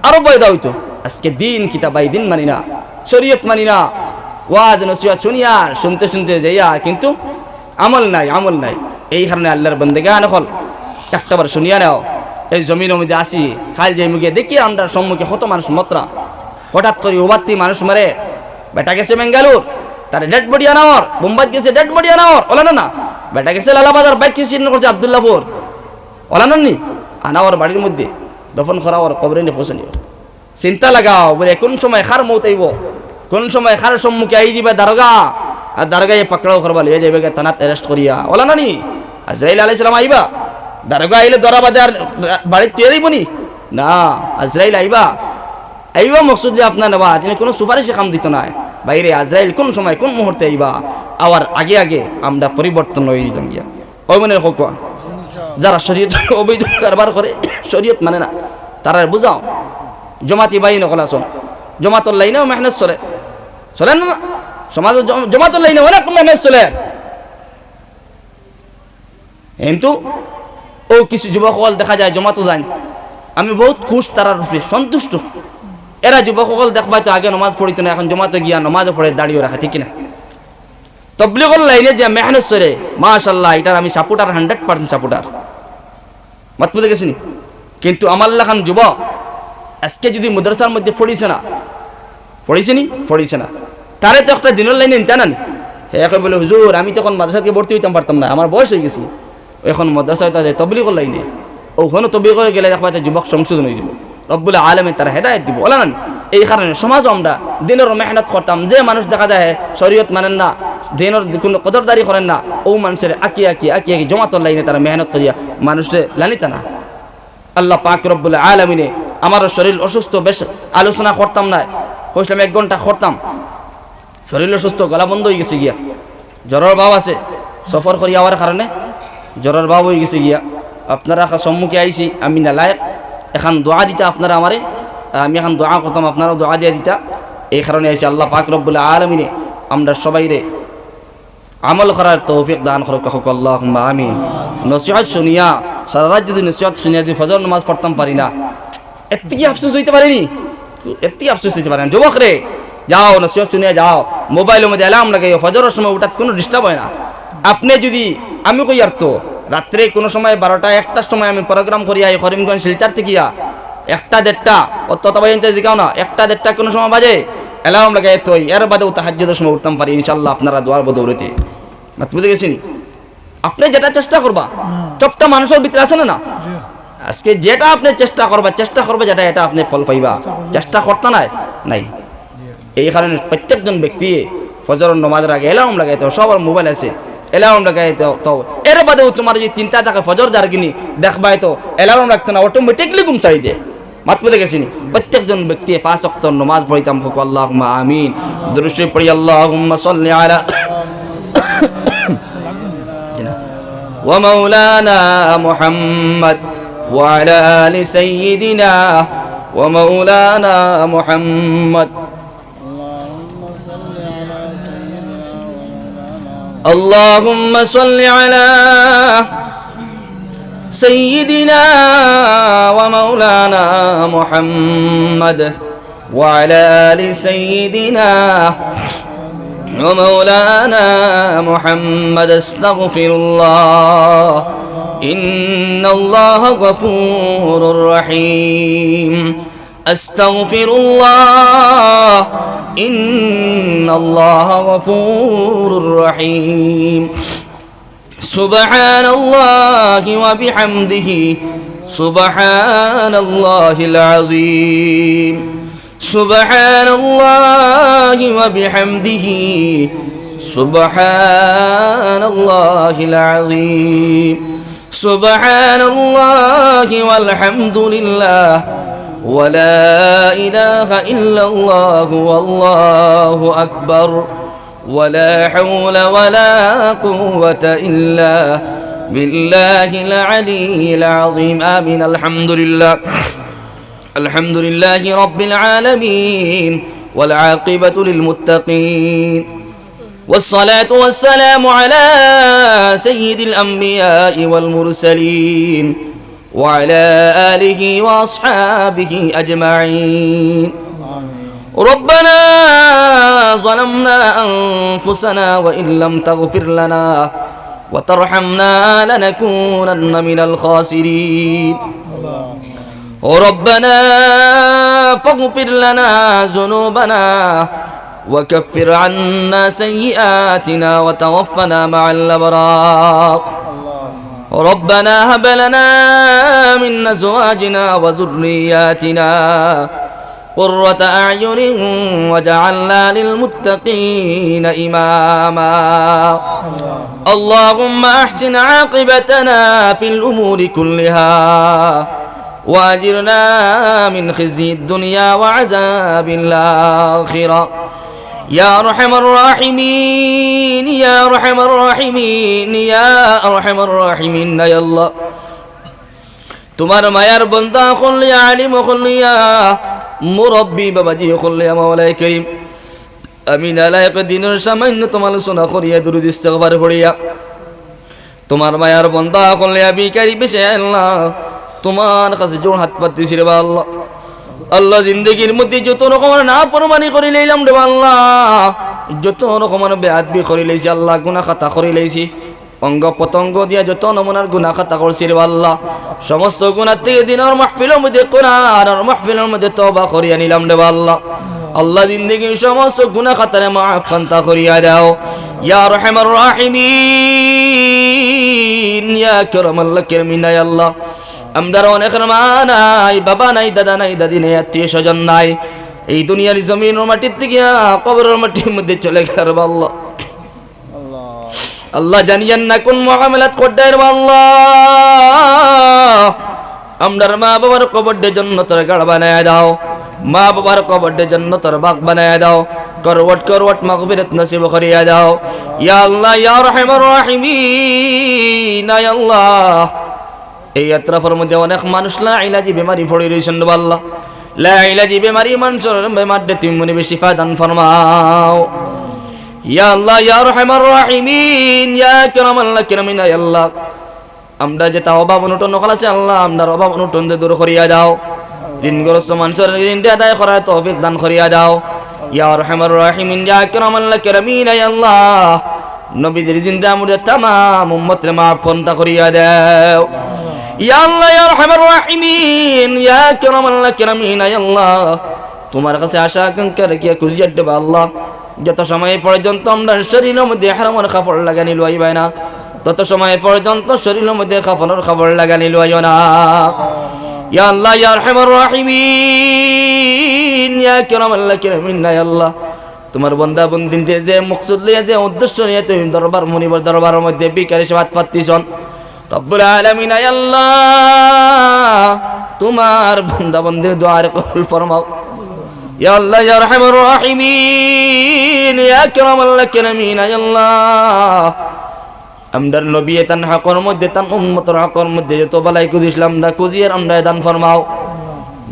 আরো ফায়দা অইতো। আজকে দিন কিতা ভাই, দিন মানি না, শরীয়ত মানি না, ওয়াজ নসিহত শুনিয়ার, শুনতে শুনতে যাইয়া, কিন্তু আমল নাই, আমল নাই। এই কারণে আল্লাহর বন্দেগান অকল, একটা বার শুনিয়া নেও, এই জমিনর মধ্যে আসি, কাইল যাইমু গিয়া দেখি আমরার সম্মুখে কত মানুষ মররা, হঠাৎ করি উবাত্তি মানুষ মরে, বেটা গেছে বেঙ্গালুর, তার dead body আনাওর, বোম্বাইত গেছে dead body আনাওর, অলা না না? বেটা গেছে লালাবাজার, bike accident করছে আব্দুল্লাপুর, অলা না নি? আনাওর বাড়ির মধ্যে দফন করাওর, কবরে নিয়া পৌঁছানিওর। চিন্তা লাগাও, বলে, কোন সময় কার মউত আইবো, কোন সময় কার সম্মুখে আই দিবা দারোগা, আর দারোগায় পাকড়াও করবা, লইয়া যাইবা গিয়া থানাত arrest করিয়া। অলা না নি? আজরাইল আলাইহিস সালাম আইবা, দারোগা আইলে ধরা বাদে আর বাড়িত থুইয়া যাইবো নি? না, আজরাইল আইবা, আইবা মকসুদ যে আপনার নেওয়া, ইনি কুনু সুপারিশে কাম দিতো নায়। ভাইরে, আজরাইল কুন সময়, কুন মুহূর্তে আইবা, আওয়ার আগে আগে আমরা পরিবর্তন অইয়া যাইতাম গিয়া। অউ মনে রাখো কুয়া, যারা শরীয়ত অবৈধ কারবার করে, শরীয়ত মানে না, তারারে বুঝাও। জমাতি ভাই নকল আছো, জমাতর লাইনেও মেহনত চলে, চলে না? সমাজো জ-, জমাতর লাইনে অনেক মেহনত চলে। কিন্তু অউ কিছু যুবক অকল দেখা যায় জমাতো যাইন, আমি বউত খুশ তারার উপরে, সন্তুষ্ট। এরা যুবক অকল দেখবায় তো আগে নমাজ পড়িতো না, এখন জমাতো গিয়া নমাজও পড়ে, দাড়িও রাখে, ঠিক কি না? তবলিগর লাইনে যে মেহনত চলে, মাশাআল্লাহ, ইটার আমি supporter, hundred percent supporter। মাত বুঝা গেছে নি? কিন্তু আমার লাখান যুবক আজকে যুদি মাদ্রাসার মধ্যে পড়িছে না, পড়িছে নি? পড়িছে না। তারে তো একটা দিনর লাইনে নিতা না নি? হে কয় বলে, "হুজুর, আমি তো এখন মাদ্রাসাত ভর্তি অইতাম পারতাম না, আমার বয়স অইগেছে।" এখন মাদ্রাসায় তারে তবলিগর লাইনে, অউ হনো তবলিগো গেলে দেখবায় তে যুবক সংশোধন অইযিবো। রব্বুল আলামিন তারে হেদায়েত দিবো, অলা না নি? এই কারণে সমাজো আমরা দিনর মেহনত করতাম, যে মানুষ দেখা যায় শরীয়ত মানেন না, দিনর কুনু কদরদারি করেন না, অউ মানষরে আকি আকি, আকি আকি জমাতর লাইনে তারা মেহনত করিয়া মানুষরে লানিতা না। আল্লাহ পাক রব্বুল আলামিনে, আমারও শরীর অসুস্থ, বেশ আলোচনা করতাম না, কইছিলাম এক ঘন্টা করতাম, শরীর অসুস্থ, গলা বন্ধ অইগেছে গিয়া, জ্বরর ভাব আছে, সফর করি আওয়ার কারণে জ্বরর ভাব অইগেছে গিয়া। আপনারার সম্মুখে আইছি, আমি নালায়েক, এখান দোয়া দিতা আপনারা আমারে, আমি এখান দোয়া করতাম, আপনারাও দোয়া দিয়া দিতা, এই কারণে আইছি। আল্লাহ পাক রব্বুল আলামিনে আমরা সবাইরে আমল করার তৌফিক দান করুক, কউক্কা আল্লাহুম্মা আমিন। নসিহত শুনিয়া, সারা রাইত যুদি নসিহত শুনিয়া যুদি ফজর নামাজ পড়তাম পারি না, এর থাকি আফসোস অইতে পারে নি? এর থাকি আফসোস অইতে পারে না। যুবক রে, যাও, নসিহত শুনিয়া যাও, মোবাইলর মধ্যে alarm লাগাইও, ফজরর সময় উঠাত কুনু disturb অয় না। আপনে যুদি, আমি কইয়ার তো, রাত্রে কুনু সময় বারোটা, একটার সময় আমি program করিয়া আই করিমগঞ্জ শিলচর থাকিয়া, একটা, দেড়টা, অত তবাইনতে জিগাও না, একটা, দেড়টা কুনু সময় বাজে, alarm লাগাইয়া থই, এর বাদেও তাহাজ্জুদর সময় উঠতাম পারি, ইনশাআল্লাহ, আপনারার দোয়ার বদৌলতে। মাত বুঝা গেছে নি? আপনে যেটা চেষ্টা করবা, সবটা মানুষর ভিতরে আছে না, না? আজকে যেটা আপনে চেষ্টা করবা, চেষ্টা করবা যেটা, এটা আপনে ফল পাইবা। চেষ্টা করতা নায়, নাই। এই কারণে প্রত্যেকজন ব্যক্তি ফজরর নমাজর আগে alarm লাগাইতে, সবার মোবাইল আছে, alarm লাগাইতে। তো এর বাদেও তুমার যুদি চিন্তা থাকে ফজর যারগিনি, দেখবায় তো alarm রাখতো না, automatically ঘুম ছাড়ি দে। মাত বুঝা গেছে নি? প্রত্যেকজন ব্যক্তি পাঁচ ওয়াক্ত নমাজ পড়িতাম, কউক্কা আল্লাহুম্মা আমিন। দুরূদ শরীফ পড়ি, আল্লাহুম্মা সাল্লি আলা ওয়া মাওলানা মুহাম্মদ ওয়া আলা আলি সাইয়্যিদিনা ওয়া মাওলানা মুহাম্মদ। اللهم صل على سيدنا ومولانا محمد وعلى آل سيدنا ومولانا محمد. أستغفر الله، إن الله غفور رحيم. أستغفر الله، إن الله غفور رحيم. سبحان الله وبحمده، سبحان الله العظيم. سبحان الله وبحمده، سبحان الله العظيم. سبحان الله والحمد لله، ولا إله إلا الله، والله أكبر، ولا حول ولا قوة إلا بالله العلي العظيم. آمين. الحمد لله. الحمد لله رب العالمين، والعاقبة للمتقين، والصلاة والسلام على سيد الأنبياء والمرسلين، وعلى آله وأصحابه أجمعين. ربنا ظلمنا أنفسنا وإن لم تغفر لنا وترحمنا لنكونن من الخاسرين. ربنا فاغفر لنا ذنوبنا وكفر عنا سيئاتنا وتوفنا مع الأبرار. ربنا هب لنا من أزواجنا وذرياتنا قرة أعين واجعلنا للمتقين إماما. اللهم أحسن عاقبتنا في الأمور كلها وأجرنا من خزي الدنيا وعذاب الآخرة. يا أرحم الراحمين، يا أرحم الراحمين، يا أرحم الراحمين, يا الله. তুমার মায়ার বন্দা অকল ইয়া, আলিম অকল ইয়া, মুরব্বি বাবাজি অকল ইয়া, মাওলায় করিম, আমি নালায়েক দিনর সামান্যতম আলোচনা করিয়া, দুরুদ ইস্তেগফার পড়িয়া, তুমার মায়ার বন্দা অকল ইয়া, ভিখারি বেশে আল্লাহ, তুমার কাছে জোড় হাত পাততেছি রে বা আল্লাহ। আল্লাহ, জিন্দেগির মধ্যে যত রকমর নাফরমানি করিলাইলাম রে বা আল্লাহ, যত রকমর বেয়াদবি করিলাইছি আল্লাহ, গুনা খাতা করিলাইছি, অঙ্গ প্রত্যঙ্গ দিয়া যত নমুনার গুনা খাতা করছি রে আল্লাহ, সমস্ত গুনা থাকি দিনর মাহফিলর মধ্যে, কোরআনর মাহফিলর মধ্যে তওবা করিয়া নিলাম রে আল্লাহ। আল্লাহ, জিন্দেগির সমস্ত গুনা খাতারে মাফ খান্তা করিয়া দাও, ইয়া আরহামার রাহিমিন, ইয়া আকরামাল আক্রামিন, ইয়া আল্লাহ। আমরার অনেকের মা নাই, বাবা নাই, দাদা নাই, দাদি নাই, আত্মীয় স্বজন নাই, এই দুনিয়ার জমিনর মাটির থাকি কবরর মাটির মধ্যে চলে গেলা রে আল্লাহ। আল্লাহ জানিয়ার না কোন মুআমালাত কররায় রে আল্লাহ। আমরার মা বাবার কবররে জন্নতর গাড় বানাইয়া দাও, মা বাবার কবররে জন্নতর বাগ বানাইয়া দাও, করওয়াট করওয়াট মাগফিরাত নসিব করিয়া দাও। ইয়া আল্লাহ, ইয়া আরহামার রাহিমিন, ইয়া আল্লাহ। এই আতরাফর মধ্যে অনেক মানুষ লা ইলাজি বেমারি পড়ি রইছইন রে আল্লাহ। লা ইলাজি বেমারি, মানষর বেমাররে তুমি মনিবে শিফা দান ফরমাও। ইয়া আল্লাহ, ইয়া আরহামার রাহিমিন, ইয়া আকরামাল আক্রামিন, ইয়া আল্লাহ। আমরার যেতা অভাব অনটন অকল আছে আল্লাহ, আমরার অভাব অনটনরে দূর করিয়া দাও। ঋণগ্রস্ত মানষর ঋণরে আদায় করার তৌফিক দান করিয়া দাও। ইয়া আরহামার রাহিমিন, ইয়া আকরামাল আক্রামিন, ইয়া আল্লাহ। নবীজির জিন্দা মুর্দা তামাম উম্মতরে মাফ খান্তা করিয়া দাও। ইয়া আল্লাহ, ইয়া আরহামার রাহিমিন, ইয়া আকরামাল আক্রামিন, ইয়া আল্লাহ। তুমার কাছে আশা আকাঙ্ক্ষা রাখিয়া খুঁজিয়ার রে আল্লাহ, যত সময় পর্যন্ত আমরার শরীরর মধ্যে ইহরামর কাপড় লাগানি লইবায় না, তত সময় পর্যন্ত শরীরর মধ্যে কাফনর কাপড় লাগানি লইও না। ইয়া আল্লাহ, ইয়া আরহামার রাহিমিন, ইয়া আকরামাল আক্রামিন, ইয়া আল্লাহ। তুমার বন্দা বন্দিন্তে যে মকসুদ লইয়া, যে উদ্দেশ্য লইয়া তুমি দরবার মনিবর দরবারর মধ্যে ভিখারি হিসাবে আত পাতছইন, রব্বুল আলামিন, ইয়া আল্লাহ, তুমার বন্দা বন্দির দোয়ারে কবুল ফরমাও। ইয়া আল্লাহ, ইয়া আরহামার রাহিমিন, ইয়া আকরামাল আক্রামিন, ইয়া আল্লাহ। আমরার নবীয়ে তান হকর মধ্যে, তান উম্মতর হকর মধ্যে যত ভালাই খুঁজছিলাম, আমরা খুঁজিয়ার আমরারে দান ফরমাও।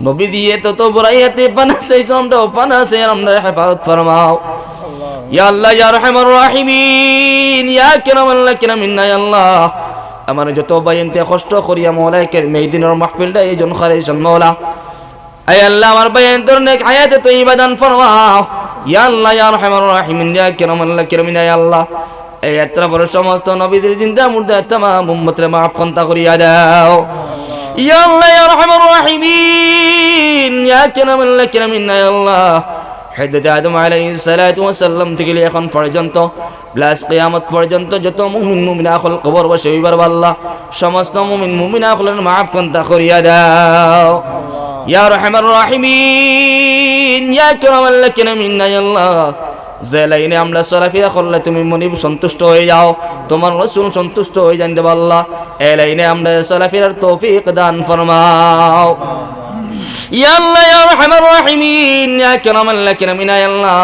নবীজিয়ে তত বুড়াইয়াতে পানা চাইছইন, আমরাও পানা চাইয়ার আমরারে হেফাজত ফরমাও। ইয়া আল্লাহ, ইয়া আরহামার রাহিমিন, ইয়া আকরামাল আক্রামিন, ইয়া আল্লাহ। আমার যত ভাইয়াইন্তে কষ্ট করিয়া মাওলায় করিম এই দিনর মাহফিলটা আয়োজন করাইছইন মাওলা, আয় আল্লাহ, আমার ভাইয়াইন্তর নেক হায়াতে তৈয়বা দান ফরমাও। ইয়া আল্লাহ, ইয়া আরহামার রাহিমিন, ইয়া আকরামাল আক্রামিন, ইয়া আল্লাহ। এই আতরাফর সমস্ত নবীজির জিন্দা মুর্দা তামাম উম্মতরে মাফ খান্তা করিয়া দাও। ইয়া আল্লাহ, ইয়া আরহামার রাহিমিন, ইয়া আকরামাল আক্রামিন, ইয়া আল্লাহ। হযরত আদম আলাইহিস সালাতু ওয়াস সালাম থাকি লইয়া এখন পর্যন্ত, প্লাস কিয়ামত পর্যন্ত যত মুমিন মুমিনা অকল কবরবাসী অইবা রে আল্লাহ, সমস্ত মুমিন মুমিনা অকলরে মাফ খান্তা করিয়া দাও। ইয়া আরহামার রাহিমিন, ইয়া আকরামাল আক্রামিন, ইয়া আল্লাহ। যে লাইনে আমরা চলাফিরা করলে তুমি মনিব সন্তুষ্ট অইযাও, তুমার রসুল সন্তুষ্ট অইযাইন রে আল্লাহ, এ লাইনে আমরারে চলাফিরার তৌফিক দান ফরমাও। ইয়া আল্লাহ, ইয়া আরহামার রাহিমিন, ইয়া আকরামাল আক্রামিন, ইয়া আল্লাহ,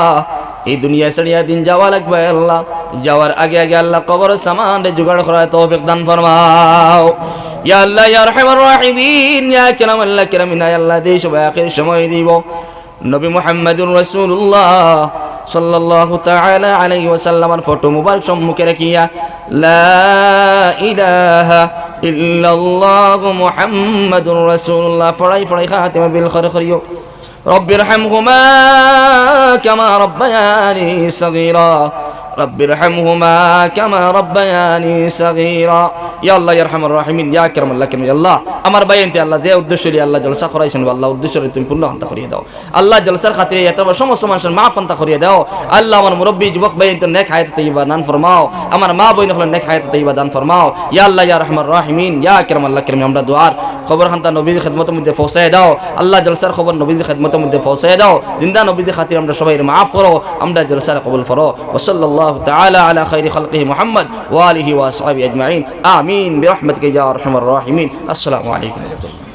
এই দুনিয়া ছাড়িয়া দিন যাওয়া লাগবো আল্লাহ, যাওয়ার আগে আগে আল্লাহ কবরর সামানরে জোগাড় করার তৌফিক দান ফরমাও। ইয়া আল্লাহ, ইয়া আরহামার রাহিমিন, ইয়া আকরামাল আক্রামিন, ইয়া আল্লাহ, দেই সবাই আখির সময় দিবো। নবী মুহাম্মাদুর রাসূলুল্লাহ সাল্লাল্লাহু তাআলা আলাইহি ওয়াসাল্লামর ফটো মুবারক সম্মুখে রাখিয়া লা ইলাহা ইল্লাল্লাহু মুহাম্মাদুর রাসূলুল্লাহ পড়াই পড়াই খাতিমা বিল খর করিও। রব্বিরহামহুমা কামা রাব্বায়ানি সগীরা। রব্বিরহামহুমা কামা রাব্বায়ানি সগীরা। ইয়া আল্লাহ, ইয়া আরহামার রাহিমিন, ইয়া আকরামাল আক্রামিন, ইয়া আল্লাহ, আমার ভাইয়াইন্তে আল্লাহ যে উদ্দেশ্য লইয়া আল্লাহ জলসা করাইছইন, আল্লাহ উদ্দেশ্যরে তুমি পূর্ণ খান্তা করিয়া দাও। আল্লাহ জলসার খাতিরে এত সমস্ত মানুষর মাফ খান্তা করিয়া দাও। আল্লাহ আমার মুরব্বী যুবক ভাইয়াইন্তর নেক হায়াতে তৈয়বা দান ফরমাও। আমার মা বইন অকলর নেক হায়াতে তৈয়বা দান ফরমাও। ইয়া আল্লাহ, ইয়া আরহামার রাহিমিন, ইয়া আকরামাল আক্রামিন, আমরা দোয়ার খবর খান্তা নবীর খেদমতর মধ্যে পৌঁছায় দাও। আল্লাহ জলসার খবর নবীর খেদমতর মধ্যে পৌঁছায় দাও। জিন্দা নবীর খাতির আমরা সবাইরে মাফ করো, আমরা জলসার কবুল করো। ওয়া সাল্লাল্লাহু তাআলা আলা খাইরি খালকিহি মুহাম্মদ ওয়া আলিহি ওয়া আসহাবিহি আজমাইন। আমিন বিরাহমাতিকা ইয়া আরহামার রাহিমিন। আসসালামু আলাইকুম ওয়া রাহমাতুল্লাহ।